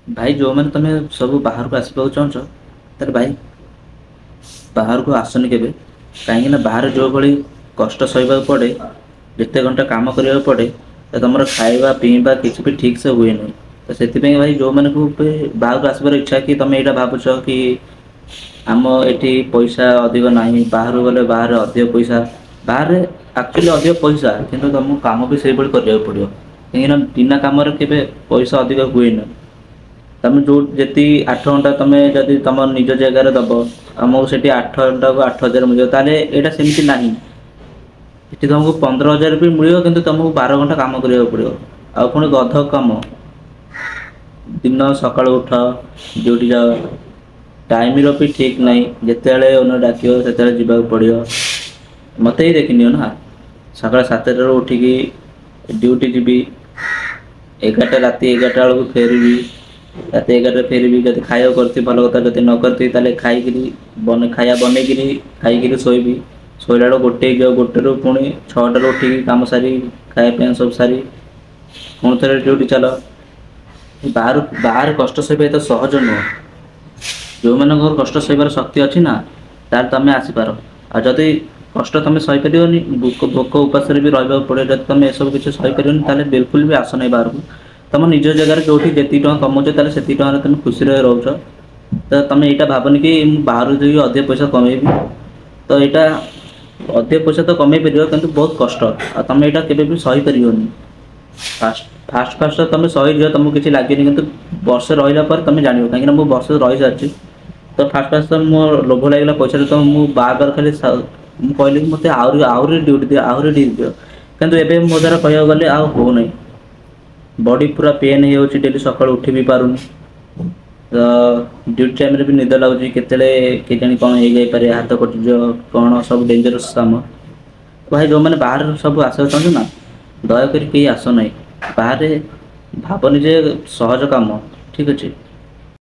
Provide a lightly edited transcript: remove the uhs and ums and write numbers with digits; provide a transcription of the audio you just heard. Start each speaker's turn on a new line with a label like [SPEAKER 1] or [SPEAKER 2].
[SPEAKER 1] ଭାଇ, ଯେଉଁମାନେ ତମେ ସବୁ ବାହାରକୁ ଆସିବାକୁ ଚାହୁଁଛ, ତାହେଲେ ଭାଇ ବାହାରକୁ ଆସନି କେବେ। କାହିଁକିନା ବାହାରେ ଯେଉଁଭଳି କଷ୍ଟ ସହିବାକୁ ପଡ଼େ, ଯେତେ ଘଣ୍ଟା କାମ କରିବାକୁ ପଡ଼େ, ତ ତୁମର ଖାଇବା ପିଇବା କିଛି ବି ଠିକ୍ ସେ ହୁଏ ନାହିଁ। ତ ସେଥିପାଇଁ ଭାଇ, ଯେଉଁମାନଙ୍କୁ ବି ବାହାରକୁ ଆସିବାର ଇଚ୍ଛା କି ତମେ ଏଇଟା ଭାବୁଛ କି ଆମ ଏଠି ପଇସା ଅଧିକ ନାହିଁ, ବାହାରକୁ ଗଲେ ବାହାରେ ଅଧିକ ପଇସା, ବାହାରେ ଆକ୍ଚୁଆଲି ଅଧିକ ପଇସା, କିନ୍ତୁ ତମକୁ କାମ ବି ସେଇଭଳି କରିବାକୁ ପଡ଼ିବ। କାହିଁକିନା ବିନା କାମରେ କେବେ ପଇସା ଅଧିକ ହୁଏନି। ତମେ ଯେଉଁ ଯେତିକି 8 ଘଣ୍ଟା ତମେ ଯଦି ତମ ନିଜ ଜାଗାରେ ଦବ, ତମକୁ ସେଠି 8 ଘଣ୍ଟାକୁ 8,000 ମିଳିବ, ତାହେଲେ ଏଇଟା ସେମିତି ନାହିଁ। ଏଠି ତମକୁ 15,000 ବି ମିଳିବ, କିନ୍ତୁ ତମକୁ 12 ଘଣ୍ଟା କାମ କରିବାକୁ ପଡ଼ିବ, ଆଉ ପୁଣି ଗଧ କାମ। ଦିନ ସକାଳୁ ଉଠ, ଡ୍ୟୁଟି ଯାଅ, ଟାଇମ୍ର ବି ଠିକ୍ ନାହିଁ। ଯେତେବେଳେ ଓନର୍ ଡାକିବ ସେତେବେଳେ ଯିବାକୁ ପଡ଼ିବ। ମୋତେ ହିଁ ଦେଖିନିଅ ନା, ସକାଳ 7ଟାରୁ ଉଠିକି ଡ୍ୟୁଟି ଯିବି, 11ଟା, ରାତି 11ଟା ବେଳକୁ ଫେରିବି। ରାତି 11ଟାରେ ଫେରିବି, ଯଦି ଖାଇବାକୁ କରିଥିବି ଭଲ କଥା, ଯଦି ନ କରିଥିବି ତାହେଲେ ଖାଇକିରି ଖାଇବା ବନେଇକିରି ଖାଇକିରି ଶୋଇବି। ଶୋଇଲା ବେଳକୁ 1 ହେଇଯିବ। 1ରୁ ପୁଣି 6ଟାରୁ ଉଠିକି କାମ ସାରି, ଖାଇବା ପିଇବା ସବୁ ସାରି ପୁଣି ଥରେ ଡ୍ୟୁଟି ଚାଲ। ବାହାରେ କଷ୍ଟ ସହିବା ଏତେ ସହଜ ନୁହଁ। ଯେଉଁମାନଙ୍କର କଷ୍ଟ ସହିବାର ଶକ୍ତି ଅଛି ନା, ତାହେଲେ ତମେ ଆସିପାର। ଆଉ ଯଦି କଷ୍ଟ ତମେ ସହିପାରିବନି, ଭୋକ ଉପାସରେ ବି ରହିବାକୁ ପଡ଼ିବ। ଯଦି ତମେ ଏସବୁ କିଛି ସହିପାରିବନି, ତାହେଲେ ବିଲକୁଲ ବି ଆସ ନାହିଁ ବାହାରକୁ। ତମ ନିଜ ଜାଗାରେ ଯେଉଁଠି ଯେତିକି ଟଙ୍କା କମାଉଛ, ତାହେଲେ ସେତିକି ଟଙ୍କାରେ ତମେ ଖୁସିରେ ରହୁଛ। ତ ତମେ ଏଇଟା ଭାବନି କି ମୁଁ ବାହାରକୁ ଯାଇକି ଅଧିକ ପଇସା କମେଇବି। ତ ଏଇଟା ଅଧିକ ପଇସା ତ କମେଇ ପାରିବ, କିନ୍ତୁ ବହୁତ କଷ୍ଟ, ଆଉ ତମେ ଏଇଟା କେବେ ବି ସହିପାରିବନି। ଫାଷ୍ଟ ଫାଷ୍ଟ ଫାଷ୍ଟ ତମେ ସହିଯିବ, ତମକୁ କିଛି ଲାଗେନି, କିନ୍ତୁ ବର୍ଷେ ରହିଲା ପରେ ତମେ ଜାଣିବ। କାହିଁକିନା ମୁଁ ବର୍ଷେ ରହିସାରିଛି। ତ ଫାଷ୍ଟ ଫାଷ୍ଟ ତ ମୋ ଲୋଭ ଲାଗିଲା ପଇସାରେ, ତ ମୁଁ ବାର ବାର ଖାଲି ମୁଁ କହିଲି କି ମୋତେ ଆହୁରି ଆହୁରି ଡ୍ୟୁଟି ଦିଅ, ଆହୁରି ଡ୍ୟୁଟି ଦିଅ। କିନ୍ତୁ ଏବେ ମୋ ଦ୍ୱାରା କହିବାକୁ ଗଲେ ଆଉ ହେଉନାହିଁ। ବଡି ପୁରା ପେନ୍ ହେଇଯାଉଛି, ଡେଲି ସକାଳୁ ଉଠି ବି ପାରୁନି। ତ ଡ୍ୟୁଟି ଟାଇମ୍ରେ ବି ନିଦ ଲାଗୁଛି, କେତେବେଳେ କେଜାଣି କ'ଣ ହେଇଯାଇପାରେ, ହାତ କଟିଯିବ କ'ଣ, ସବୁ ଡେଞ୍ଜରସ୍ କାମ। ଭାଇ, ଯେଉଁମାନେ ବାହାରୁ ସବୁ ଆସିବାକୁ ଚାହୁଁଛ ନା, ଦୟାକରି କେହି ଆସ ନାହିଁ ବାହାରେ। ଭାବନି ଯେ ସହଜ କାମ, ଠିକ୍ ଅଛି।